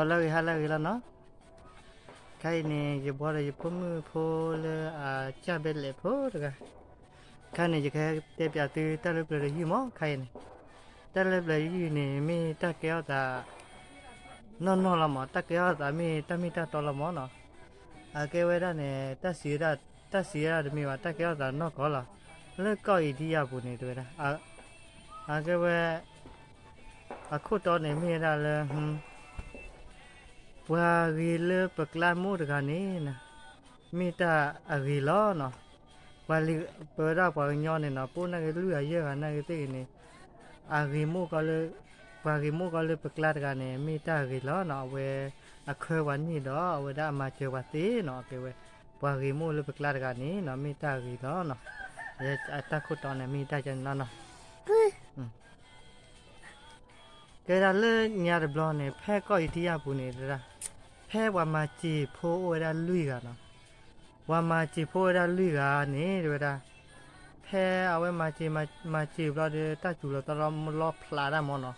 ဂီၤလၢအဂ့ၤ ဟါလၢအဂ့ၤလီၤနီၤ. ခဲအံၤန့ၣ် ယဘှီဒီးယဖိမုၣ်ဖိလၢအကၢ်ဘဲလဲာ်ဖိတဂၤ, ခဲအံၤန့ၣ် ယကတဲပၠးသုတၢ်လၢပျၢၤတယုၢ်မး. ခဲအံၤန့ၣ် တၢ်လၢပျၢၤတယုၢ်န့ၣ် မ့ၢ်တၢ်ကဲထီၣ်သးနီၢ်နီၢ်လီၤမး, တၢ်ကဲထီၣ်သးမ့ၢ်တၢ်မ့ၢ်တၢ်တီလီၤမးနီၤ. အကဲဝဲဒၣ်န့ၣ် တၢ်စံးဝဲဒၣ်, တၢ်စံးဝဲဒၣ်တမ့ၢ်ဘၣ်, တၢ်ကဲထီၣ်သးနီၢ်ကီၢ်လီၤ. လၢကီၢ်အံၤဒံယါပူၤန့ၣ် တဲဝဲဒၣ်, အကဲဝဲ အခိၣ်တီန့ၣ်မ့ၢ်ဝဲဒၣ်လၢ ပှၤဂ့ၤလၢပကျါမိၢ်တဂၤန့ၣ် မ့ၢ်တၢ်အဂ့ၤလီၤနီၤ. ပှၤလံ, ပဝဲဒၣ်ပှၤကညီန့ၣ်နီၤ, ပအိၣ်နာ်က့လွံၢ်ဂၤယဲၢ်ဂၤနာ်က့သ့ၣ်ဂ့ၤန့ၣ်, အဂ့ၤမိၢ်ကီလၢ, ပှၤဂ့ၤမိၢ်ကီလၢပကျါတဂၤန့ၣ် မ့ၢ်တၢ်အဂ့ၤလီၤနီၤ. အဝဲအခၢပှၤန့ၢ်ဒီး အဝဲဒၣ်အမၤစၢၤပှၤသ့နီၤ. အကဲဝဲ ပှၤဂ့ၤမိၢ်လၢပကျါတဂၤန့ၣ်နီၤ မ့ၢ်တၢ်အဂ့ၤလီၤနီၤ. အတၢ်ခိၣ်တီန့ၣ် မ့ၢ်တၢ်ကနီၤနီၤ. ကဲဒၣ်လၢညါတဘျီန့ၣ် ဖဲကီၢ်အံၤဒံယါပူၤန့ၣ် တဲဝဲဒၣ်, ဖဲပှၤမၤစၢၤဖိအိၣ်ဝဲဒၣ်လွံၢ်ဂၤနီၤ. ပှၤမၤစၢၤဖိဝဲဒၣ်လွံၢ်ဂၤန့ၣ် တဲဝဲဒၣ်, ဖဲအဝဲမၤစၢၤ, မၤစၢၤဘျီဒီး တၢ်စူၤလီၤတၢ်လီၤ, လီဖျးတၢ်မးနီၤ.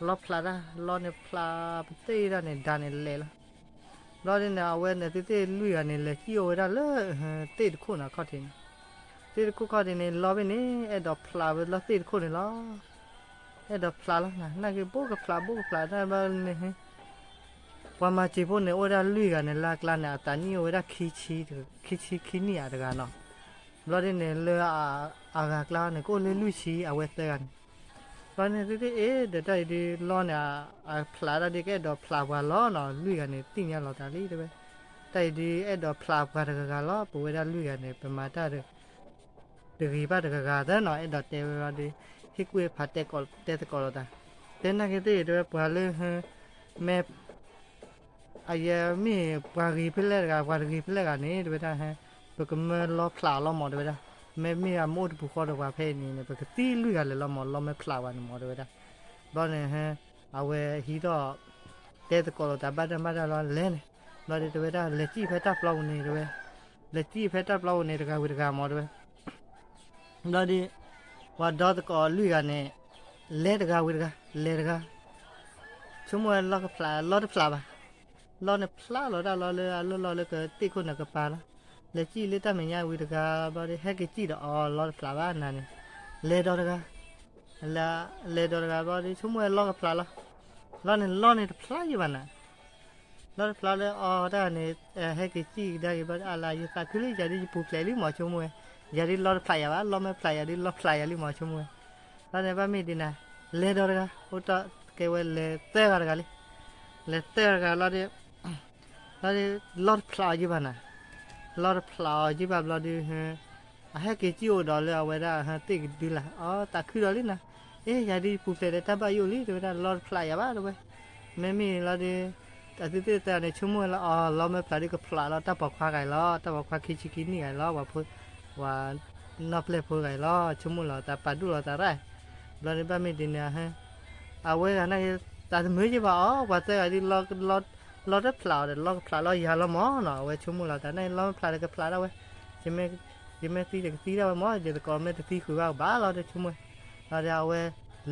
လီဖျးတၢ်, လီန့ၣ်ဖျးပသ့ၣ်ဒၣ်န့ၣ် ဒါန့ၣ်လဲာ်လီၤ. ဘျီဒ်န့ၣ် အဝဲန့ၣ် သ့ၣ်သ့ၣ်လွံၢ်ဂၤန့ၣ် လဲၤစံၣ်အိၣ်ဝဲဒၣ်လၢ သ့ၣ်တခိၣ်န့ၣ်ခီၣ်ထံးန့ၣ်, သ့ၣ်တခိၣ်ခီၣ်ထံးန့ၣ် လီဘ့ၣ်န့ၣ် အဲၣ်ဒိးဖျးဝဲလၢသ့ၣ်တခိၣ်န့ၣ်လီၤ. အဲၣ်ဒိးဖျးလီၤ, နာ်က့ဘိၣ်ကဖျး ဘိၣ်ကဖျးတၢ်ဘျီန့ၣ် ပှၤမၤစၢၤဖိန့ၣ် အိၣ်ဝဲဒၣ်လွံၢ်ဂၤန့ၣ် လၢအကျါန့ၣ် အသးနံၣ်အိၣ်ဝဲဒၣ် ခံဆံ, ခံဆံခံနံၣ်ဧါတဂၤနီၤ. ဘျီဒ်န့ၣ် လၢအဂၤအကျါန့ၣ် ကအိၣ်လၢလွံၢ်ဆံ အဝဲသၢဂၤန့ၣ်. ဘျီန့ၣ် သ့ၣ်သ့ၣ်အ့ၣ် ဒီးတၢ်အံၤဒုးလီန့ၣ် အဖျးတၢ်ဒုး ကအဲၣ်ဒိးဖျးပှၤလီၤနီၤ. လွံၢ်ဂၤန့ၣ် သ့ၣ်ညါလီၤသးလံ တဲဝဲ. တၢ်အံၤဒုး အဲၣ်ဒိးဖျးပှၤတဂၤဂၤလီၤ, ပဝဲဒၣ်လွံၢ်ဂၤန့ၣ် ပမၤတၢ် တဂ့ၤဘၣ်တဂၤဂၤသၢနီၤ. အဲၣ်ဒိးတဲဝဲဘျီဒီး ဟ့ၣ်ကူၣ်ဟ့ၣ်ဖးတဲသကိးလီၤသး, တဲနာ်က့သ့ၣ် တဲဝဲ ပှၤလၢ မ့ၢ် အယဲမ့ၢ်ပှၤဂ့ၤဖဲလဲၣ်တဂၤ ပှၤတဂ့ၤဖဲလဲၣ်ဂၤန့ၣ် တဲဝဲဒၣ်, ပကမၢလီဖျးအီၤလီၤမး တဲဝဲဒၣ်. မ့မ့ၢ်အမ့ၢ်အိၣ်တပူၤဃီဒီးပှၤဖဲအံၤန့ၣ် ပကသံလွံၢ်ဂၤလၢာ်လီၤမး လီမ့ၢ်ဖျးဝဲန့ၣ်မး တဲဝဲဒၣ်. ဘျီန့ၣ် အဝဲဟံးထီၣ် တဲသကိးလိာ်သးဘၣ်တၢ်ဘၣ်တၢ်လီၤလဲၣ်န့ၣ်. ဘျီဒီးတဲဝဲဒၣ် လဲၤစံၣ်ဖဲတၢ်ပျီပူၤန့ၣ် တဲဝဲ, လဲၤစံၣ်ဖဲတၢ်ပျီပူၤန့ၣ် တဂၤဝံၤတဂၤမး တဲဝဲ. ဘျီဒီး ပှၤဒီသကိးလွံၢ်ဂၤန့ၣ် လဲၤတဂၤဝံၤတဂၤ လဲၤတဂၤ, ဆိကမိၣ်ဝဲလီကဖျး လီတဖျးဘၣ်. လီန့ၣ်ဖျးလီၤတၢ်လီၤလၢအလီၢ်လီၢ်လၢကသ့ၣ်ခိၣ်န့ၣ်ကပၤလီၤ. လဲၤစံၣ်လၢတၢ်မဲာ်ညါဝံၤတဂၤ ဘျီဒီး ဟဲက့ၤစံၣ်ဒီးအီၤ လီတဖျးဘၣ်နၤန့ၣ်, လဲၤဒီးတဂၤ, လဲၤဒီးတဂၤဘျီဒီး ဆိကမိၣ်ဝဲလီကဖျးလီၤ. လီန့ၣ် လီန့ၣ်တဖျးယံၤဘၣ်နၤ လီတဖျးလၢအီၤတၢ်န့ၣ်, ဟဲက့ၤစံၣ်ကဒါက့ၤဘျီဒီး အလၢယသးခုလံ ယၤဒ်ယပူၤဖျဲးလံမး ဆိကမိၣ်ဝဲ, ယၤဒ်လီတဖျးယၤဘၣ် လီမ့ၢ်ဖျးယၤဒ်လီဖျးယၤလံမး ဆိကမိၣ်ဝဲ. ဘျီန့ၣ်ဘၣ်မ့ၢ်ဒ်နၤ, လဲၤဒီးတဂၤ အိၣ်တ့ၢ်ကဲဝဲလဲၤသၢဂၤတဂၤလံ. လဲၤသၢဂၤတဂၤလီၤဒီး လီၤဒီး လီတဖျးအီၤယံၤဘၣ်နၤ, လီတဖျးအီၤယံၤဘၣ်ဘျီဒီး အဟဲက့ၤစံၣ်အိၣ်ဒီးလၢအဝဲဒၣ်သ့ၣ်ကဒုလၢ် အီသးခုဒီးလံနၤ, အ့ ယၤဒ်ယပူၤဖျဲးဒီးတၢ်ဘၣ်ယိၣ်လံ တဲဝဲဒၣ် လီတဖျးယၤဘၣ် တဲဝဲ. မ့မ့ၢ်လီၤဒီး အသုသ့ၣ်သၢဂၤန့ၣ် ဆိကမိၣ်ဝဲလၢအီၤ လီမ့ၢ်ဖျးဒီးကဖျးလီၤ တၢ်ပိာ်ခွါဂၤအံၤလီၤ တၢ်ပိာ်ခွါခံဆံခံနံၣ်ဂၤအံၤလီၤ ပှၤဖိ ပှၤနီၢ်ပျဲၢ်ဖိဂၤအံၤလီၤ ဆိကမိၣ်လီၤသးပာ်ဒူၣ်လီၤသးရၣ်. ဘျီဒီးဘၣ်မ့ၢ်ဒ်န့ၣ် အဝဲဂၤနာ်က့ သးတမုာ်ယံၤဘၣ်အီၤ ပှၤသၢဂၤဒ် လီတဖျးအီၤဒီး လီကဖျးလီၤယၤလီၤမးနီၤ အဝဲဆိကမိၣ်လီၤသး နာ်က့လီမ့ၢ်ဖျးဒီးကဖျးဒၣ်ဝဲ, ယမ့ၢ်သံဒီးကသံဒၣ်ဝဲမး ယသကိးမ့ၢ်တသံဃုာ်ဘၣ်ကဘၣ်လီၤ တဲဆိကမိၣ်. လီၤဒီးအဝဲ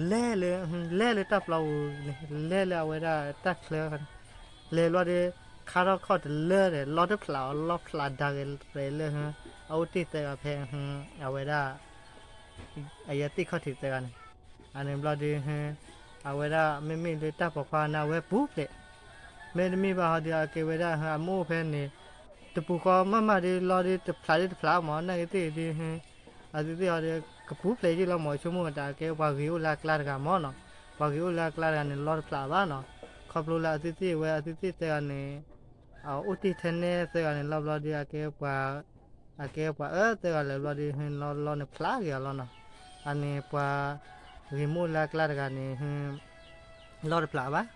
လဲၤလၢ လဲၤလၢတၢ်ပျီပူၤန့ၣ် လဲၤလၢအဝဲဒၣ်တၢ်ချၢန့ၣ် လဲၤဘျီဒီး ခါထီၣ်ခီၣ်တလၢဒီး လီတဖျးအီၤ လီဖျးဒါက့ၤရဲၣ်လၢ အအိၣ်တ့ၢ်သၢဂၤဖဲ အဝဲဒၣ် အယဲသ့ၣ်ခီၣ်ထံးသၢဂၤန့ၣ်. အန့ၣ်ဘျီဒီး အဝဲဒၣ်မ့မ့ၢ်လၢတၢ်ပိာ်ခွါန့ၣ် အဝဲပူၤဖျဲး, မ့တမ့ၢ်ဘၣ်ဟီဒီး အကဲဝဲဒၣ်အမိၢ်ဖဲန့ၣ် တပူၤဃီမးမးဒီး လီဒီးတဖျးဒီးတဖျးမး နာ်က့သ့ၣ်ဒီး အသုသ့ၣ်ဟီဒီး ကပူၤဖျဲးယံၤလီၤမး ဆိကမိၣ်တၢ်ကဲပှၤဂ့ၤအိၣ်လၢအကျါတဂၤမးနီၤ, ပှၤဂ့ၤအိၣ်လၢအကျါတဂၤန့ၣ် လီတဖျးဘၣ်နီၤ, ခီဖျိလၢအသုသ့ၣ်ဝဲ အသုသ့ၣ်သၢဂၤန့ၣ် အအိၣ်တ့ၢ်ထဲနဲသၢဂၤန့ၣ်လီၤဘျီဒီး အကဲပှၤ အကဲပှၤအၢသၢဂၤလၢာ်ဘျီဒီး လီလီန့ၣ်ဖျးက့ၤအီၤလီၤနီၤ, အန့ၣ်ပှၤဂ့ၤမိၢ်လၢအကျါတဂၤန့ၣ် လီတဖျးဘၣ်,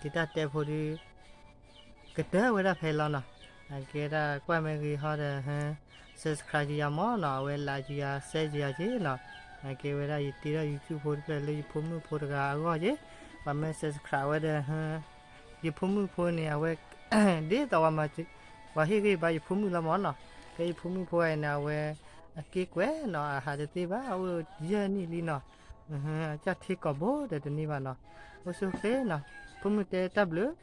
ယတၢ်တဲဖိဒီး ကတၢၢ်ဝဲဒၣ်ဖဲလီၤနီၤ, အကဲဒၣ်ကွၢ်မ့ၢ်ဂ့ၤဟီဒီး subscribe ယၤမးနီၤ, အဝဲ like ယၤ share ယၤက့နီၤ, အကဲဝဲဒၣ်ယတ့ထီၣ် YouTube ဖိတဖျၢၣ်လၢယဖိမုၣ်ဖိတဂၤအဂီၢ်က့, ပှၤမ့ၢ် subscribe ဝဲဒီး ယဖိမုၣ်ဖိန့ၣ် အဝဲ ဒ်သိးပှၤဟ့ၣ်ဂံၢ်ဘါယဖိမုၣ်လီၤမးနီၤ, ကဲယဖိမုၣ်ဖိအံၤန့ၣ် အဝဲ အက့ကွဲးနီၤ အဟးတသ့ဘၣ် အိၣ်ယဲၢ်နံၣ်လံနီၤ, အကစၢ်ထံကီၢ်ဘိဒီးတန့ၢ်ဘၣ်နီၤ, အိၣ်ဆူၣ်အိၣ်ချ့နီၤ, ဖိမုၣ်တဲတၢ်ဘျုး,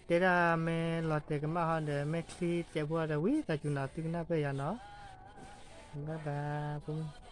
တဲဒၣ်မ့ၢ်လီၤတဲာ်ကမၣ်ဟီဒီး မ့ၢ်ချံစဲးဖိဒီး ဝံသးစူၤနီၤ သုကနၢ်ပၢၢ်ယၤနီၤ, ဘၣ်ဘၣ် ဖိမုၣ်